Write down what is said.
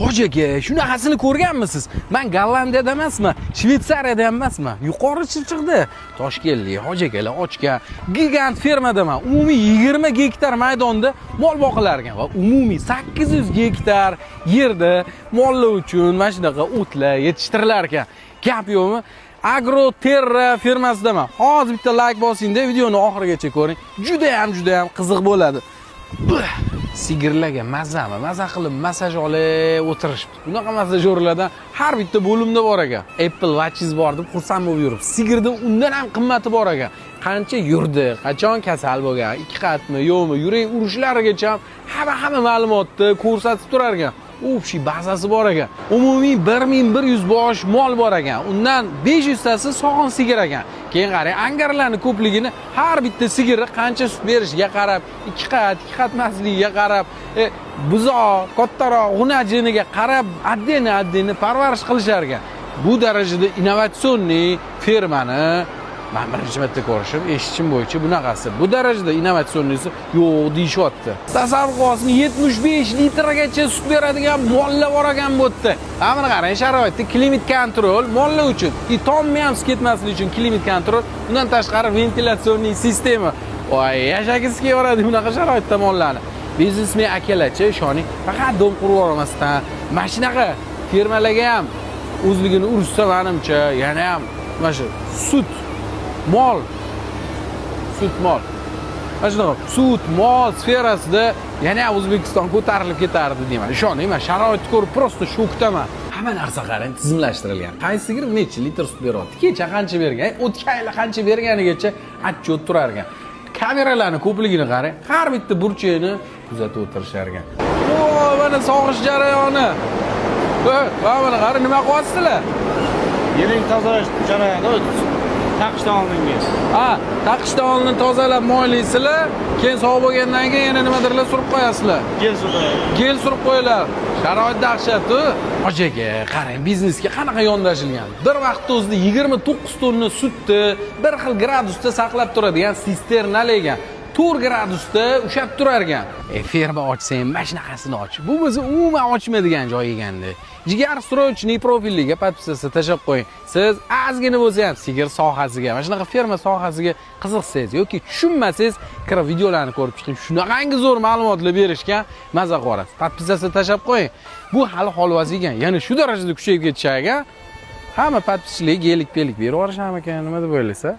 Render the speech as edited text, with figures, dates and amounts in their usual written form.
Hoji aka, shunaqasini ko'rganmisiz? Man Gollandiyada emasman, Shvetsariyada ham emasman, Yuqori Chirchiqda toshkentlik hoji akalar ochgan gigant fermadaman. Umumiy 20 gektar maydonda mol boqilar ekan va umumiy 800 gektar yerda mollar uchun mana shunaqa o'tlar yetishtirilar ekan. Gap yo'qmi? Agro Terra fermasidaman. Hozir bitta layk bosingda, videoni oxirigacha ko'ring. Juda ham, juda ham qiziq bo'ladi. Sigirlarga mazami, maza qilib massaj olib o'tirishibdi. Bunaqa massajyorlardan har bitta bo'limda bor ekan. Apple Watchingiz bor deb xursand bo'lib yurib, sigirda undan ham qimmati bor ekan. Qancha yurdi, qachon kasal bo'lgan, ikki qatmi yo'qmi, yurak urishlarigacha hamma ma'lumotni ko'rsatib turar ekan. Общий bazasi bor ekan. Umumiy 1100 bosh mol bor ekan. Undan 500 tasi sog'in sigir ekan. Keyin qarang, angarlarni ko'pligini, har bitta sigiri qancha sut berishiga qarab, ikki qat, ikki qat emasligiga qarab, buzoq kattaroq, g'unajiniga qarab отдельно отдельно parvarish qilishar ekan. Bu darajada инновационный fermani man birinchi marta ko'rishim, eshitishim bo'yicha bunaqasi, bu darajada инновационный si yo'q deyishyapti. Tasavvur qilyapsizmi, 75 litrgacha sut beradigan mollar bor ekan bu yerda. Mana buni qarang, sharoitni, климат-контроль mollar uchun и tomni ham sut ketmasligi uchun климат-контроль, undan tashqari вентиляционный система. Voy, yashagisi kelaveradi bunaqa sharoitda mollarni. Biznesmen akalarchi, ishoning, faqat дом qurib yubormasdan mana shunaqa fermalarga ham o'zligini urishsa, manimcha, yana ham mana shu sut mol, mana shunaqa sut mol sferasida yana ham O'zbekiston ko'tarilib ketardi deyman. Ishoning, man sharoitni ko'rib просто shokdaman. Hamma narsa, qarang, tizimlashtirilgan. Qaysi sigir necha litr sut beryapti, kecha qancha bergan, o'tgan yili qancha berganigacha отчет turar ekan. Kameralarni ko'pligini qarang, har bitta burchakni kuzatib o'tirishar ekan. O, mana sog'ish jarayoni. Mana qara, nima qilyapsizlar? Yeling tozalash jarayoni taqishdan oldingi. Ha, taqishdan oldin tozalab moylaysizlar, keyin sog'ib bo'lgandan keyin yana nimadirlar surib qo'yasizlar. Gel surib. Gel surib qo'yiladi. Sharoit dahshat-u. Hoji aka, qarang, biznesga qanaqa yondashilgan. Bir vaqtda o'zida 29 tonna sutni bir xil gradusda saqlab turadigan sisternalar ekan. 4 gradusda ushlab turar ekan. Ferma ochsang, mana shunaqasini och. Bu bo'lsa umuman ochmaydigan joy ekanda. Jigar срочный profiliga подписаться tashlab qo'ying. Siz ozgina bo'lsa ham sigir sohasiga, mana shunaqa ferma sohasiga qiziqsangiz yoki tushunmasangiz, kirib videolarni ko'rib chiqing. Shunaqangi zo'r ma'lumotlar berishgan, maza qilib yuborasiz. Подписаться tashlab qo'ying. Bu hali holvasi ekan. Yana shu darajada kuchayib ketishar ekan. Hamma подписчик larga gelik pelik berib yuborishamikan, nima deb o'ylaysiz?